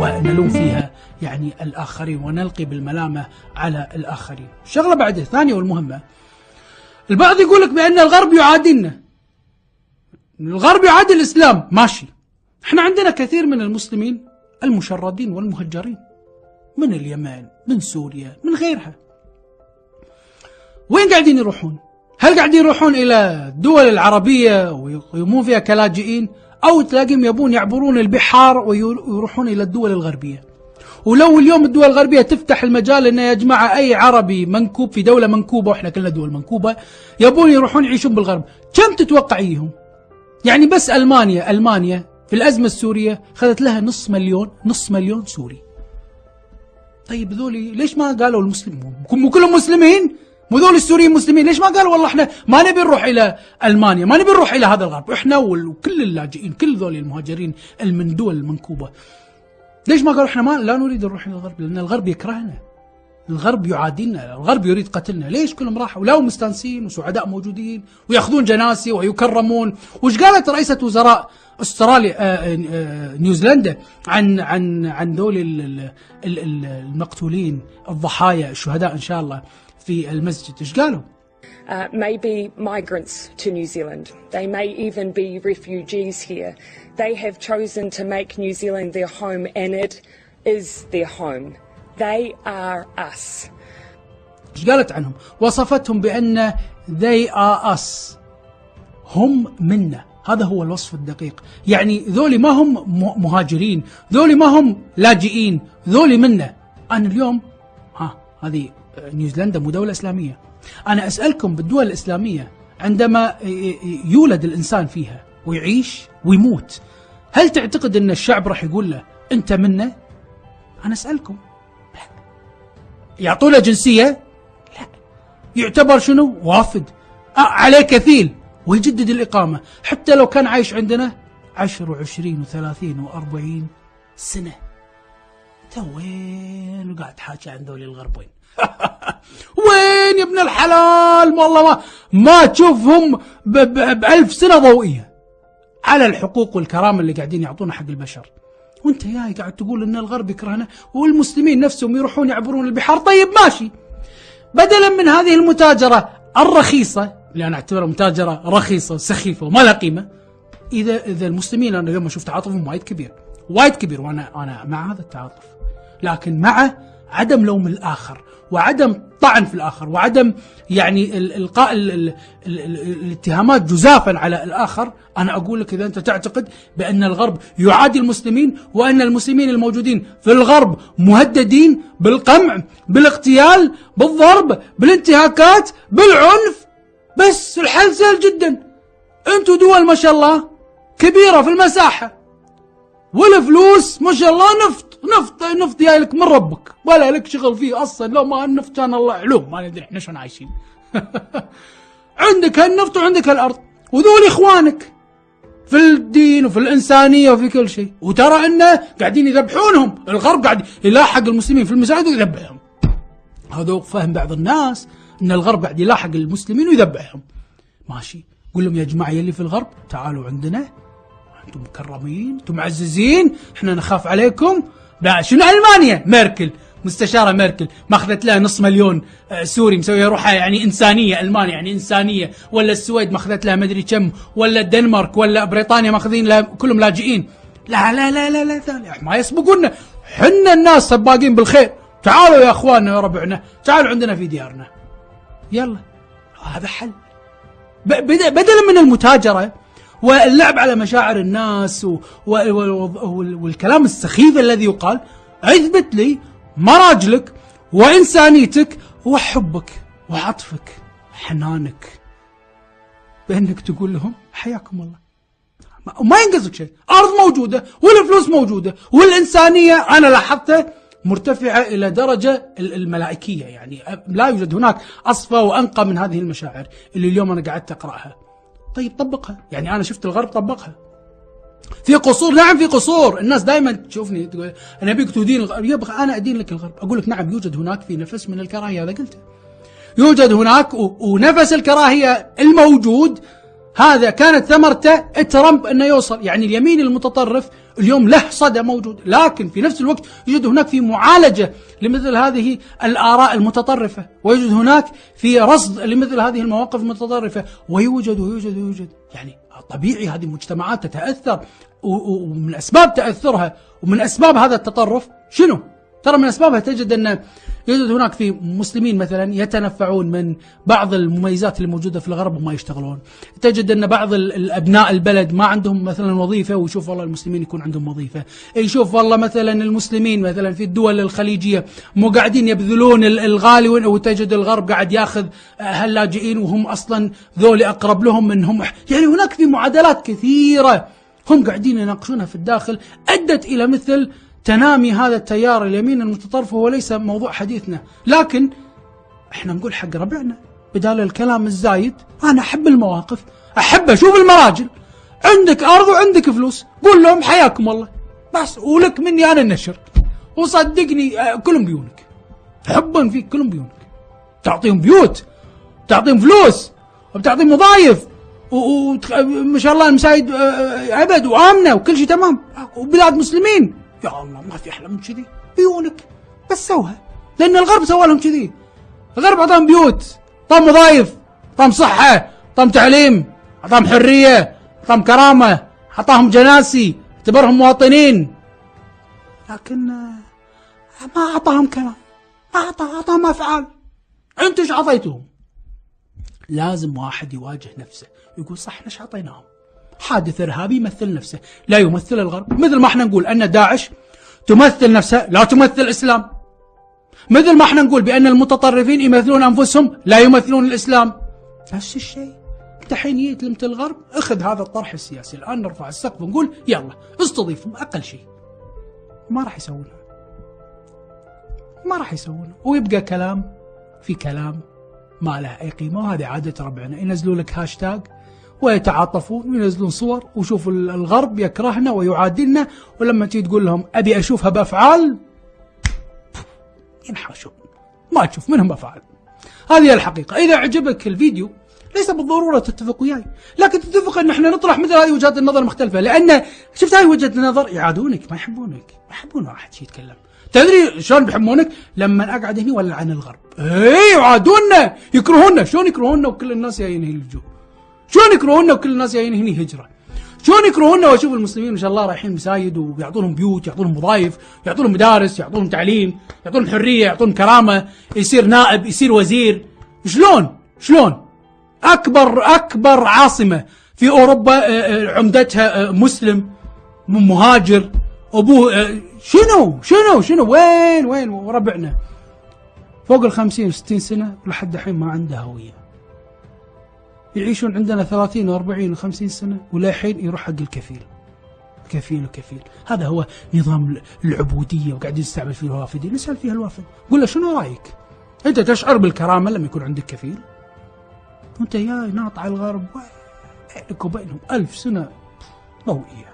ونلوم فيها يعني الآخرين ونلقي بالملامة على الآخرين. الشغلة بعد الثانية والمهمة، البعض يقول لك بأن الغرب يعادلنا، الغرب يعادل الإسلام. ماشي، احنا عندنا كثير من المسلمين المشردين والمهجرين من اليمن، من سوريا، من غيرها. وين قاعدين يروحون؟ هل قاعدين يروحون إلى الدول العربية ويقيمون فيها كلاجئين، أو تلاقيهم يبون يعبرون البحار ويروحون إلى الدول الغربية؟ ولو اليوم الدول الغربية تفتح المجال إن يا جماعة أي عربي منكوب في دولة منكوبة، وإحنا كلنا دول منكوبة، يبون يروحون يعيشون بالغرب، كم تتوقعيهم؟ يعني بس ألمانيا في الأزمة السورية خذت لها نص مليون سوري. طيب ذولي ليش ما قالوا المسلمين؟ مو كلهم مسلمين؟ مو ذول السوريين مسلمين؟ ليش ما قالوا والله احنا ما نبي نروح الى المانيا، ما نبي نروح الى هذا الغرب، احنا وكل اللاجئين، كل ذول المهاجرين من دول المنكوبة، ليش ما قالوا احنا لا نريد نروح الى الغرب؟ لان الغرب يكرهنا، الغرب يعادينا، الغرب يريد قتلنا. ليش كلهم راحوا ولو مستانسين وسعداء موجودين وياخذون جناسي ويكرمون؟ وش قالت رئيسة وزراء استراليا نيوزيلندا عن ذول المقتولين الضحايا الشهداء ان شاء الله في المسجد؟ ايش قالوا؟ May be migrants to New Zealand. They may even be refugees here. They have chosen to make New Zealand their home, and it is their home. They are us. ايش قالت عنهم؟ وصفتهم بأن they are us، هم منا. هذا هو الوصف الدقيق. يعني ذولي ما هم مهاجرين، ذولي ما هم لاجئين، ذولي منا. أنا اليوم هذه نيوزيلندا مو دولة إسلامية. أنا أسألكم بالدول الإسلامية عندما يولد الإنسان فيها ويعيش ويموت، هل تعتقد أن الشعب راح يقول له أنت منا؟ أنا أسألكم. لا. يعطونه جنسية؟ لا. يعتبر شنو؟ وافد، عليه كثيل، ويجدد الإقامة حتى لو كان عايش عندنا 10 و20 و30 و40 سنة. أنت وين قاعد تحاكي عن ذولي الغربين؟ وين يا ابن الحلال؟ والله ما تشوفهم ب1000 سنة ضوئية على الحقوق والكرامة اللي قاعدين يعطونا حق البشر، وانت جاي قاعد تقول ان الغرب يكرهنا والمسلمين نفسهم يروحون يعبرون البحار. طيب ماشي، بدلا من هذه المتاجرة الرخيصة اللي انا اعتبرها متاجرة رخيصة سخيفة وما لها قيمة، اذا المسلمين انا اليوم اشوف تعاطفهم وايد كبير، وانا مع هذا التعاطف، لكن مع عدم لوم الآخر وعدم طعن في الآخر وعدم يعني القاء الاتهامات جزافا على الآخر. أنا أقول لك إذا أنت تعتقد بأن الغرب يعادي المسلمين وأن المسلمين الموجودين في الغرب مهددين بالقمع، بالاغتيال، بالضرب، بالانتهاكات، بالعنف، بس الحل سهل جدا. أنتوا دول ما شاء الله كبيرة في المساحة والفلوس ما شاء الله، نفط جاي لك من ربك ولا لك شغل فيه اصلا. لو ما النفط كان الله علوم، ما ندري احنا شلون عايشين. عندك هالنفط وعندك هالارض، وذول اخوانك في الدين وفي الانسانيه وفي كل شيء، وترى انه قاعدين يذبحونهم. الغرب قاعد يلاحق المسلمين في المساجد ويذبحهم. هذا فهم بعض الناس ان الغرب قاعد يلاحق المسلمين ويذبحهم. ماشي، قول لهم يا جماعه يلي في الغرب تعالوا عندنا، انتم مكرمين، انتم معززين، احنا نخاف عليكم. لا، شنو المانيا؟ ميركل، مستشاره ميركل ماخذت لها 500,000 سوري مسويه روحها يعني انسانيه. المانيا يعني انسانيه، ولا السويد ماخذت لها مدري كم، ولا الدنمارك ولا بريطانيا ماخذين لها كلهم لاجئين. لا لا لا لا لا, لا. ما يسبقونا، حنا الناس سباقين بالخير. تعالوا يا اخواننا يا ربعنا، تعالوا عندنا في ديارنا، يلا. هذا حل بدلا من المتاجره واللعب على مشاعر الناس والكلام السخيف الذي يقال. اثبت لي مراجلك وإنسانيتك وحبك وعطفك وحنانك بأنك تقول لهم حياكم الله. ما ينقصك شيء، أرض موجودة والفلوس موجودة والإنسانية أنا لاحظتها مرتفعة إلى درجة الملائكية. يعني لا يوجد هناك أصفى وأنقى من هذه المشاعر اللي اليوم أنا قعدت أقرأها. طيب طبقها. يعني أنا شفت الغرب طبقها. في قصور، نعم في قصور. الناس دائما تشوفني تقول أنا أبيك تدين الغرب. يبقى أنا أدين لك الغرب. أقول لك نعم يوجد هناك في نفس من الكراهية، هذا قلته. يوجد هناك ونفس الكراهية الموجود هذا كانت ثمرته ترامب أنه يوصل. يعني اليمين المتطرف اليوم له صدى موجود، لكن في نفس الوقت يوجد هناك في معالجة لمثل هذه الآراء المتطرفة، ويوجد هناك في رصد لمثل هذه المواقف المتطرفة، ويوجد يعني طبيعي هذه المجتمعات تتأثر، ومن أسباب تأثرها ومن أسباب هذا التطرف شنو؟ ترى من أسبابها تجد أن يوجد هناك في مسلمين مثلا يتنفعون من بعض المميزات اللي موجودة في الغرب وما يشتغلون. تجد أن بعض الأبناء البلد ما عندهم مثلا وظيفة، ويشوف والله المسلمين يكون عندهم وظيفة. يشوف والله مثلا المسلمين مثلا في الدول الخليجية مو قاعدين يبذلون الغالي، وتجد الغرب قاعد ياخذ هاللاجئين وهم أصلا ذولي أقرب لهم منهم. يعني هناك في معادلات كثيرة هم قاعدين يناقشونها في الداخل أدت إلى مثل تنامي هذا التيار اليمين المتطرف، وهو ليس موضوع حديثنا. لكن احنا نقول حق ربعنا بدال الكلام الزايد، انا احب المواقف، احب اشوف المراجل. عندك ارض وعندك فلوس، قول لهم حياكم الله بس، ولك مني انا النشر، وصدقني كلهم بيونك، حبا فيك كلهم بيونك، تعطيهم بيوت، تعطيهم فلوس، وبتعطيهم وظائف، وما شاء الله المسايد عبد وامنه وكل شيء تمام، وبلاد مسلمين. يا الله ما في احلى من كذي، بيونك بس سوها، لان الغرب سوى لهم كذي. الغرب اعطاهم بيوت، اعطاهم وظائف، اعطاهم صحه، اعطاهم تعليم، اعطاهم حريه، اعطاهم كرامه، اعطاهم جناسي، اعتبرهم مواطنين. لكن ما اعطاهم كلام، ما اعطاهم افعال. انتم ايش اعطيتوهم؟ لازم واحد يواجه نفسه يقول صح ايش اعطيناهم؟ حادث ارهابي يمثل نفسه، لا يمثل الغرب. مثل ما احنا نقول ان داعش تمثل نفسها، لا تمثل الاسلام. مثل ما احنا نقول بان المتطرفين يمثلون انفسهم، لا يمثلون الاسلام. نفس الشيء. انت حين جيت لمثل الغرب، اخذ هذا الطرح السياسي، الان نرفع السقف ونقول يلا استضيفهم اقل شيء. ما راح يسوونها. ما راح يسوونها، ويبقى كلام في كلام ما له اي قيمه. وهذه عاده ربعنا، ينزلوا لك هاشتاج ويتعاطفون وينزلون صور، وشوف الغرب يكرهنا ويعادلنا، ولما تيجي تقول لهم ابي اشوفها بافعال ينحاشون، ما تشوف منهم افعال. هذه الحقيقه. اذا عجبك الفيديو ليس بالضروره تتفق وياي، لكن تتفق ان احنا نطرح مثل هذه وجهات النظر المختلفه، لان شفت هذه وجهه النظر يعادونك، ما يحبونك، ما يحبون واحد شي يتكلم. تدري شلون بيحبونك؟ لما اقعد هنا ولا عن الغرب، يعادونا، يكرهونا. شلون يكرهونا وكل الناس جايين يلجوا؟ شلون يكرهونا وكل الناس جايين هنا هجره؟ شلون يكرهونا واشوف المسلمين ما شاء الله رايحين مساجد ويعطونهم بيوت، يعطونهم وظائف، يعطونهم مدارس، يعطونهم تعليم، يعطونهم حريه، يعطونهم كرامه، يصير نائب، يصير وزير. شلون؟ اكبر عاصمه في اوروبا عمدتها مسلم مهاجر، ابوه شنو وين وربعنا فوق 50 و60 سنه ولحد الحين ما عنده هويه. يعيشون عندنا 30 و40 و50 سنة ولحين يروح حق الكفيل. كفيل. هذا هو نظام العبودية، وقاعدين نستعمل فيه الوافدين. نسأل فيها الوافد، قول له شنو رأيك؟ أنت تشعر بالكرامة لما يكون عندك كفيل؟ وأنت يا ناطع الغرب بينك وبينهم 1000 سنة ضوئية.